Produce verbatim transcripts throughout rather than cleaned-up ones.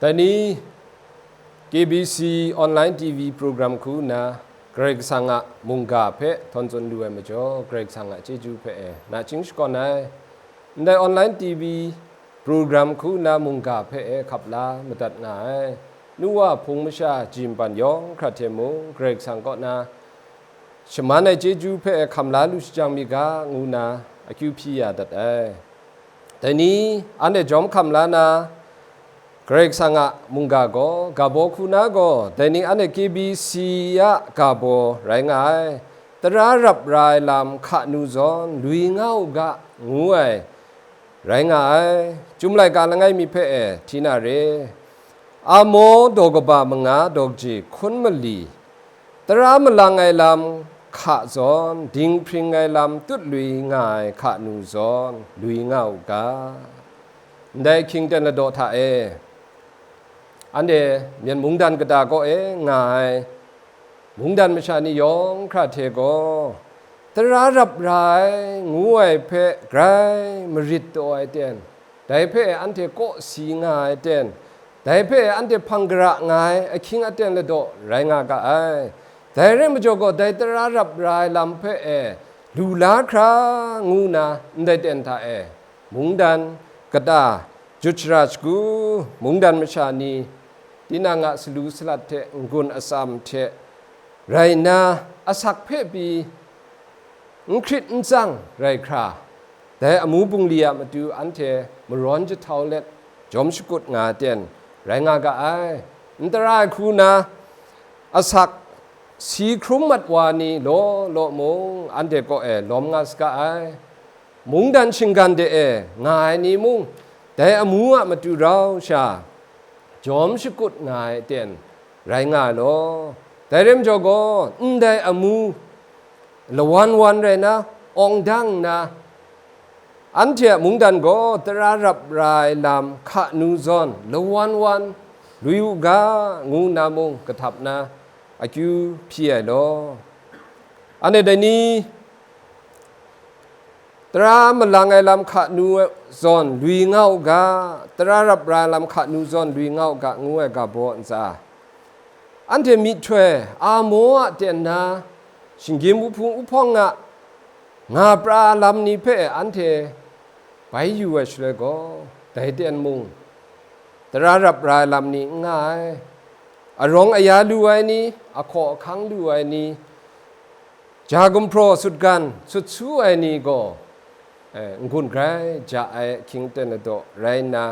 Dai ni K B C online T V program hku nna Karai Kasang a mungga hpe htawn tsun lu ai majaw, Karai Kasang a chyeju hpe e nachying shakawn ai. Ndai online T V program hku nna mungga hpe e hkap la madat nga ai. Nu wa hpung masha jimpan yawng hkra hte mung, Karai Kasang kaw na shaman ai chyeju hpe hkam la lu shajang mi ga, ngu nna akyu hpyi ya dat ai. Dai ni anhte jawm hkam la na, Karai Kasang a mungga gaw, ga baw hku na gaw, dai ni anhte K B C a ga baw rai nga ai. Tara rap ra ai lam hka nu zawn, lui nga u ga, ngu ai rai nga ai. Chyum laika langai mi hpe e hti na re. Amaw daw kaba manga daw kaji hkun mali, tara malang ai lam hka zawn, dinghpring ai lam tut lui nga ai hka nu zawn, lui nga u ga. Ndai hkying ten ladaw hta e, anhte Myen mungdan kata kaw e nga ai mungdan masha ni yawng hkra hte gaw, tara rap ra ai ngu ai hpe grai marit taw ai ten, dai hpe anhte kawsi nga ai ten, dai hpe anhte hpang gara nga ai ahkying aten ladaw rai nga ga ai. Dai rai majaw gaw, dai tara rap ra ai lam hpe e lu la hkra ngu nna ndai ten hta e, mungdan kata, jut shara shagu, mungdan masha ni, tinang a salu salat hte n-gun atsam hte rai nna, asak hpe pyi n hkrit n tsang rai hkra, dai amu bungli a matu anhte marawn jahtau let jawm shakut nga ten rai nga ga ai. N tara ai hku na asak si hkrum mat wa ni law law mung, anhte kaw e lawm nga saga ai. Mungdan shinggan de e nga ai ni mung, dai amu a matu rau sha jawm shakut nga ai ten rai nga ai law. Dai rai majaw gaw, ndai amu lawan wan rai na, awng dang nna, anhte a mungdan gaw tara rap ra ai lam hka nu zawn, lawan wan lui u ga, ngu nna mung kahtap na akyu hpyi ai law. Anhte dai ni, tara malang ai lam hka nu zawn lui nga u ga, tara rap ra ai lam hka nu zawn lui nga u ga, ngu ai ga baw ntsa, anhte myihtoi amaw a ten na, shinggyim uhpung uhpawng a nga pra lam ni hpe anhte bai yu ai shaloi gaw, dai ten mung tara rap ra ai lam ni n nga ai. Arawng aya lu ai ni, ahkaw ahkang lu ai ni, ja gumhpraw sutgan sut su ai ni gaw, eh, n-gun grai ja ai ahkying ten ladaw rai nna,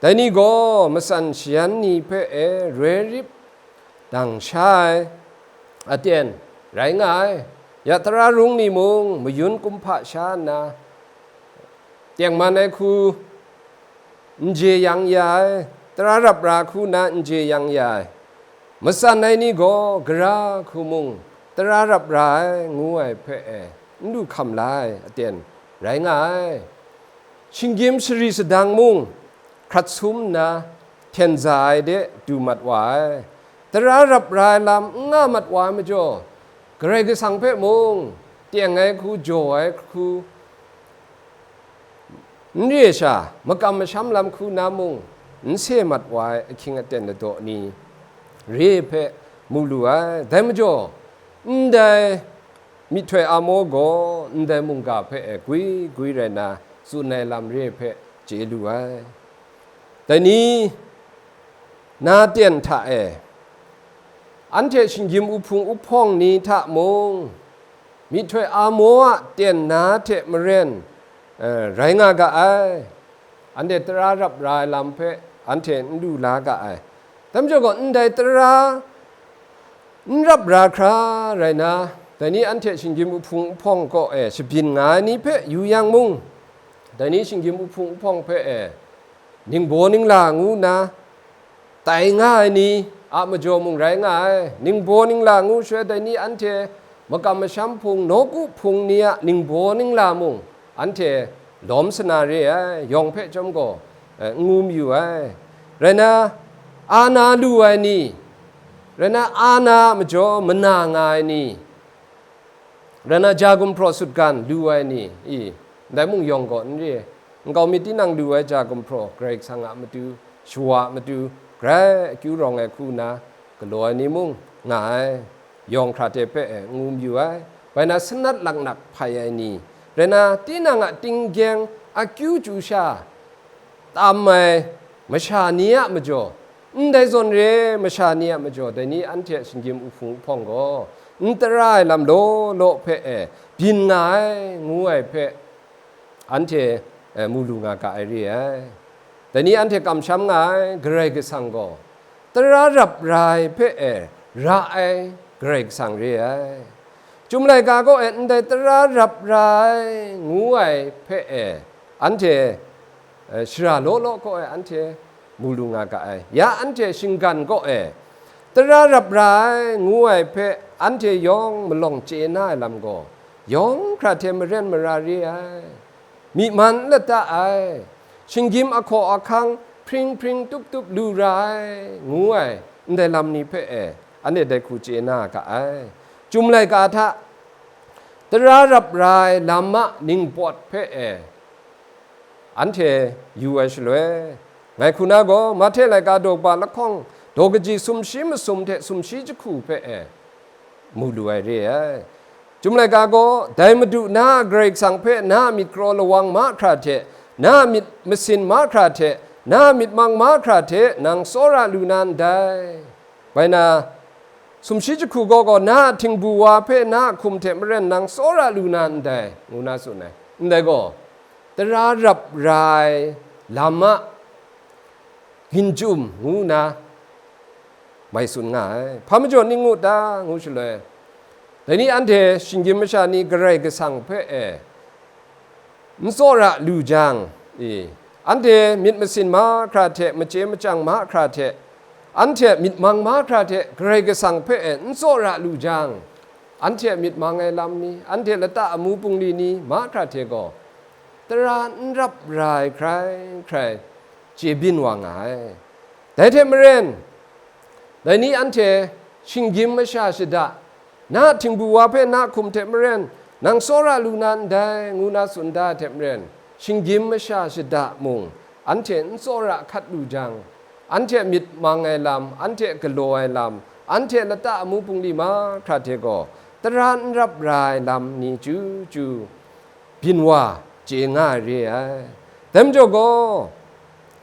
dai ni gaw matsan shayan ni hpe e roi rip dang sha ai aten rai nga ai. Ya tara rung ni mung mayun kumhpa sha nna, tengman ai hku n je yang ya ai, tara rap ra hku na n je yang ya ai, matsan ai ni gaw gara hku mung tara rap ra ai, ngu ai hpe e n du hkam la ai aten rai nga ai. Shinggyim shari sadang mung hkrat sum nna hten za ai de du mat wa ai. Tara rap ra ai lam n nga mat wa ai majaw, Karai Kasang hpe mung teng ai hku, jaw ai hku, n re sha, makam masham lam hku na mung n se mat wa ai ahkying aten ladaw ni re hpe mu lu ai. Dai majaw, ndai myihtoi amaw gaw ndai mungga hpe e gwi gwi rai nna tsun ai lam re hpe chye lu ai. Dai ni, na ten hta e, anhte shinggyim uhpung uhpawng ni hta mung, myihtoi amaw a ten na hte maren, eh, rai nga ga ai. Anhte tara rap ra ai lam hpe anhte n lu la ga ai. Dai majaw gaw, ndai tara n rap ra hkra rai na, dai ni anhte shinggyim uhpung uhpawng kaw e shabyin nga ai ni hpe yu yang mung, dai ni shinggyim uhpung uhpawng hpe e ningbaw ningla ngu nna tai nga ai ni a majaw mung rai nga ai. Ningbaw ningla ngu shaloi, dai ni anhte makam masham hpung, nawku hpung ni a ningbaw ningla mung anhte lawm sana re ai, yawng hpe chyawm gaw, eh, n ngu mayu ai. Rai na, ana lu ai ni, rai na, ana a majaw mana nga ai ni, rai na, ja gumhpraw sutgan lu ai ni, i, ndai mung yawng gaw n re. Nkau mi tinang lu ai ja gumhpraw Karai Kasang a matu shawa a matu grai akyu rawng ai hku nna galaw ai ni mung nga ai, yawng hkra hte hpe e ngu mayu ai. Bai na sanat laknak hpai ai ni, rai na tinang a tinggyeng akyu chyu sha tam ai masha ni a majaw, ndai zawn re ai masha ni a majaw, dai ni anhte a shinggyim uhpung uhpawng gaw n tara ai lam law law hpe e byin nga ai, ngu ai hpe, anhte, eh, mu lu nga ga ai re ai. Dai ni anhte kamsham nga ai Karai Kasang gaw, tara rap ra ai hpe e ra ai Karai Kasang re ai. Chyum laika kaw e ndai tara rap ra ai ngu ai hpe e, anhte, eh, shara law law kaw e anhte mu lu nga ga ai. Ya anhte shinggan kaw e, tara rap ra ai ngu ai hpe anhte yawng malawng chye na ai lam gaw, yawng hkra hte maren mara re ai, myi man n lata ai, shinggyim ahkaw ahkang hpring hpring tup tup lu ra ai, ngu ai, ndai lam ni hpe e, anhte dai hku chye na ga ai. Chyum laika hta tara rap ra ai lam a ningpawt hpe e, anhte yu ai shaloi, ngai hku na gaw, Mahte laika daw kaba lahkawng daw kaji sumshi masum hte sumshi jahku hpe e mu lu ai re ai. Chyum laika gaw, dai Madu na a Karai Kasang hpe na a myit karaw lawang mahkra hte, na a myit masin mahkra hte, na a myit mang mahkra hte nang tsawra lu na ndai. Bai na, sumshi jahku gaw gaw, na a htingbu wa hpe na a hkum hte maren nang tsawra lu na ndai, ngu na tsun ai. Ndai gaw, tara rap ra ai lam a ginjum ngu na mai tsun nga ai. Hpa majaw ning ngu ta, ngu shaloi, dai ni anhte shinggyim masha ni Karai Kasang hpe e n tsawra lu jang, i, anhte myit masin mahkra hte, machye machyang mahkra hte, anhte myit mang mahkra hte Karai Kasang hpe e n tsawra lu jang, anhte myit mang ai lam ni, anhte lata amu bungli ni mahkra hte gaw, tara n rap ra ai hkrai hkrai chye byin wa nga ai. Dai hte maren, dai ni anhte shinggyim masha shada, na a htingbu wa hpe na a hkum hte maren, nang tsawra lu na ndai, ngu na tsun da ai hte maren, shinggyim masha shada mung anhte n tsawra hkat lu jang, anhte myit mang ai lam, anhte galaw ai lam, anhte lata amu bungli mahkra hte gaw, tara n rap ra ai lam ni chyu chyu byin wa chye nga ai re ai. Dai majaw gaw,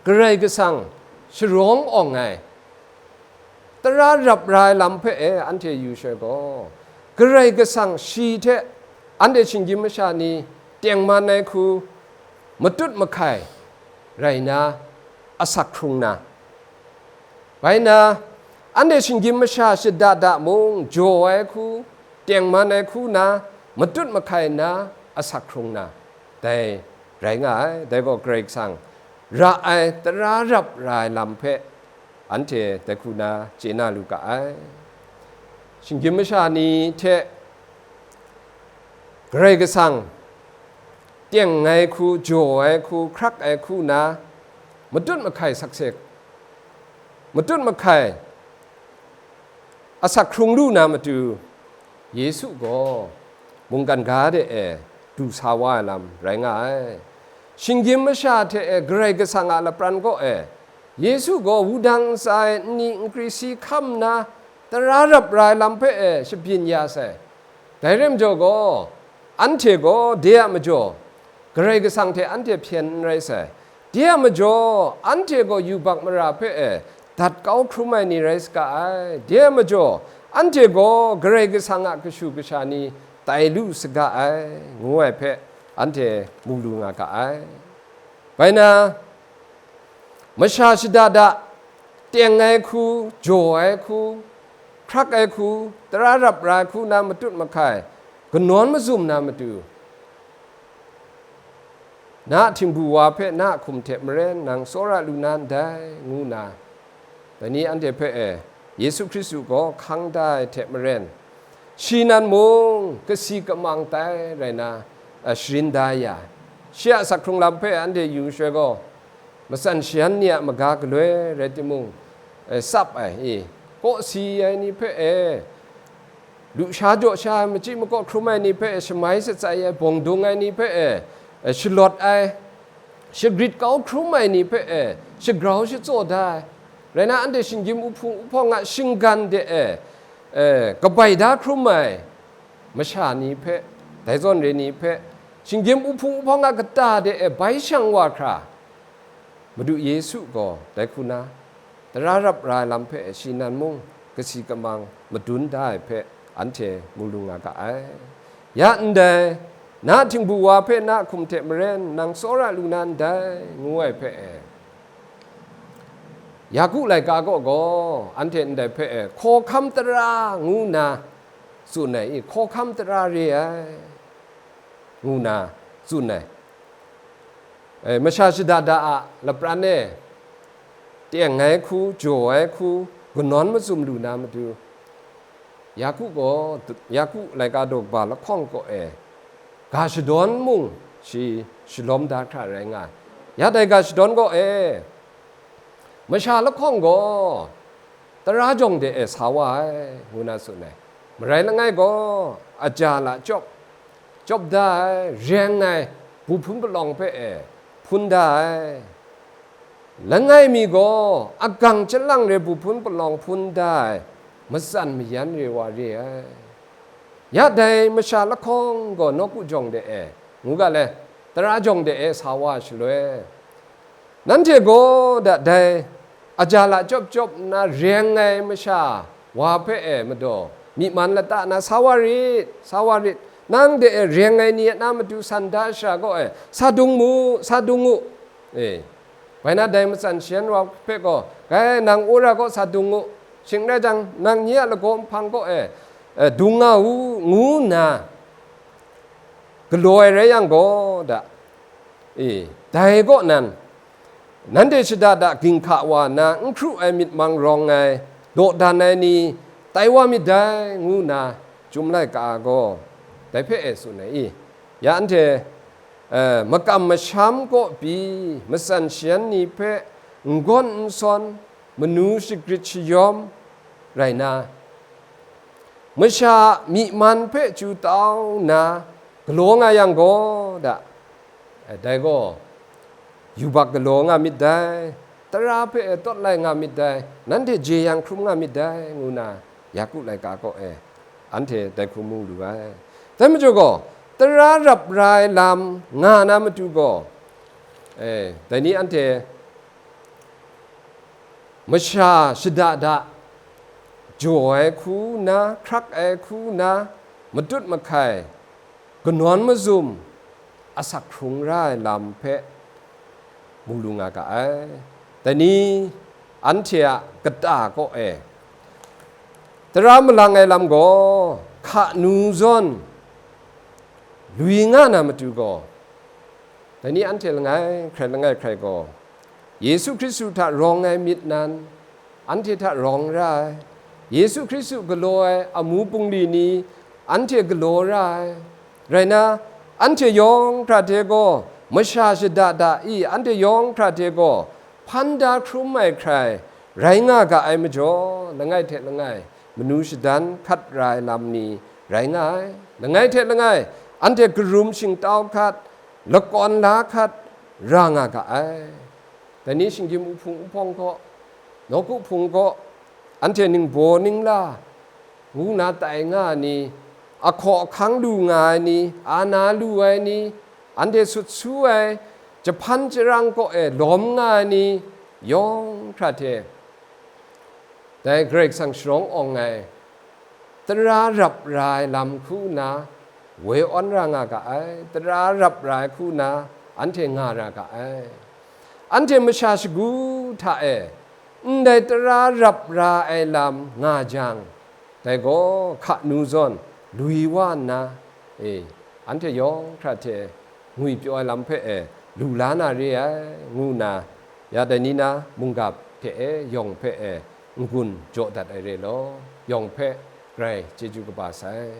Karai Kasang sharawng awng ai, tara rap ra ai lam hpe e anhte yu shaloi gaw, Karai Kasang shi hte anhte shinggyim masha ni tengman ai hku matut mahkai rai na, asak hkrung na, bai na, anhte shinggyim masha shada da mung jaw ai hku, tengman ai hku na, matut mahkai na, asak hkrung na, dai rai nga ai. Dai gaw Karai Kasang ra ai, tara rap ra ai lam hpe anhte dai hku na chye na lu ga ai. Shinggyim masha ni hte Karai Kasang teng ai hku, jaw ai hku, hkrak ai hku na, matut mahkai sakse, matut mahkai asak hkrung lu na matu, Yesu gaw mungkan ga de e du sa wa ai lam rai nga ai. Shinggyim masha hte e Karai Kasang a lapran kaw e, Yesu gaw wudang ntsa e nni nkri si hkam nna, tara rap ra ai lam hpe e shabyin ya sai. Dai rai majaw gaw, anhte gaw de a majaw, Karai Kasang hte anhte hpyen n rai sai. De a majaw, anhte gaw yubak mara hpe e dat kau hkrum ai ni rai saga ai. De a majaw, anhte gaw Karai Kasang a kashu kasha ni tai lu saga ai, ngu ai hpe anhte mu lu nga ga ai. Bai na, masha shada da, teng ai hku, jaw ai hku, hkrak ai hku, tara rap ra ai hku na matut mahkai, kanawn mazum na matu, na a htingbu wa hpe na a hkum hte maren nang tsawra lu na ndai, ngu na, dai ni anhte hpe e Yesu Hkristu gaw hkang da ai hte maren, shi nan mung kasi kamang tai rai na, a, sharin da ya ai. Shi a asak hkrung lam hpe anhte yu shaloi gaw, matsan shayan ni a maga galoi rai timung, e, tsap ai, e, kawsi ai ni hpe e, lusha jaw sha ai, machyi makaw hkrum ai ni hpe e, shamai shatsai ai, bawng dung ai ni hpe e, e, shalawt ai, shagrit kau hkrum ai ni hpe e shagrau shatsaw da ai, rai na, anhte shinggyim uhpung uhpawng a shinggan de e, e, kabai da hkrum ai masha ni hpe, dai zawn re ni hpe, shinggyim uhpung uhpawng a kata de e bai shang wa hkra, Madu Yesu gaw dai hku na, tara rap ra ai lam hpe shi nan mung kasi kamang madun da ai hpe anhte mu lu nga ga ai. Ya ndai, na htingbu wa hpe na hkum hte maren nang tsawra lu na ndai, ngu ai hpe e, Yaku laika kaw gaw anhte ndai hpe e, hkawhkam tara ngu nna tsun ai i, hkawhkam tara re ai, ngu nna tsun ai. E, masha shada da a lapran e, teng ai hku, jaw ai hku, kanawn mazum lu na matu, Yaku gaw, Yaku laika daw kaba lahkawng kaw e, ga shadawn mung shi shalawm da hkra rai nga ai. Ya dai ga shadawn kaw e, masha lahkawng gaw tara jawng de e sa wa ai, ngu na tsun ai. Marai langai gaw, aja la chyawp, chyawp da ai, reng ai, bu hpun palawng hpe e hpun da ai. Langai mi gaw, agang chyalang re bu hpun palawng hpun da ai, matsan mayan re wa re ai. Ya dai masha lahkawng gaw nawku jawng de e, ngu ga le, tara jawng de e sa wa ai shaloi, nanhte gaw da dai aja la chyawp chyawp nna reng ai masha wa hpe e madaw myi man lata na sa wa rit, sa wa rit. Nang de e reng ai ni a na matu san da shara kaw e, sa dung mu, sa dung u. E, bai na dai matsan shayan wa hpe gaw, "Gai, nang wora kaw sa dung u, shing rai jang, nang nye a lagaw nhpang kaw e, e, dung nga u," ngu nna galaw ai rai yang gaw, da, e, dai kaw nan, nanhte shada da ginhka wa nna n hkru ai myit mang rawng ai, dawdan ai ni tai wa myit dai, ngu nna chyum laika gaw dai hpe e tsun ai i? Ya anhte, e, makam masham kaw pyi, matsan shayan ni hpe n gawn n sawn, manu shagrit shayawm rai na, masha myi man hpe chyu tau nna galaw nga yang gaw, da, e, dai gaw yubak galaw nga myit dai, tara hpe e tawt lai nga myit dai, nanhte jeyang hkrum nga myit dai, ngu na Yaku laika kaw e anhte dai hku mu lu ai. Dai majaw gaw, tara rap ra ai lam nga na matu gaw, e, dai ni anhte masha shada da jaw ai hku nna, hkrak ai hku nna, matut mahkai, kanawn mazum, asak hkrung ra ai lam hpe mu lu nga ga ai. Dai ni anhte a kata kaw e tara malang ai lam gaw hka nu zawn lui nga na matu gaw, dai ni anhte langai hkrai langai hkrai gaw, Yesu Hkristu hta rawng ai myit nan, anhte hta rawng ra ai, Yesu Hkristu galaw ai amu bungli ni, anhte galaw ra ai, rai na, anhte yawng hkra hte gaw masha shada da i, anhte yawng hkra hte gaw hpan da hkrum ai hkrai rai nga ga ai majaw, langai hte langai manu shadan hkat ra ai lam ni rai nga ai, langai hte langai anhte karum shingtau hkat, lakawn la hkat ra nga ga ai. Dai ni shinggyim uhpung uhpawng kaw, nawku hpung kaw, anhte ningbaw ningla ngu na tai nga ai ni, ahkaw ahkang lu nga ai ni, ana lu ai ni, anhte sut su ai, jahpan jarang kaw e lawm nga ai ni, yawng hkra hte dai Karai Kasang sharawng awng ai tara rap ra ai lam hku nna woi awn ra nga ga ai, tara rap ra ai hku nna anhte nga ra ga ai. Anhte masha shagu hta e ndai tara rap ra ai lam nga jang, dai gaw hka nu zawn lui wa nna, e, anhte yawng hkra hte ngwi pyaw ai lam hpe e lu la na re ai, ngu nna, ya dai ni na mungga hte e yawng hpe e n-gun jaw dat ai re law, yawng hpe grai chyeju kaba sai.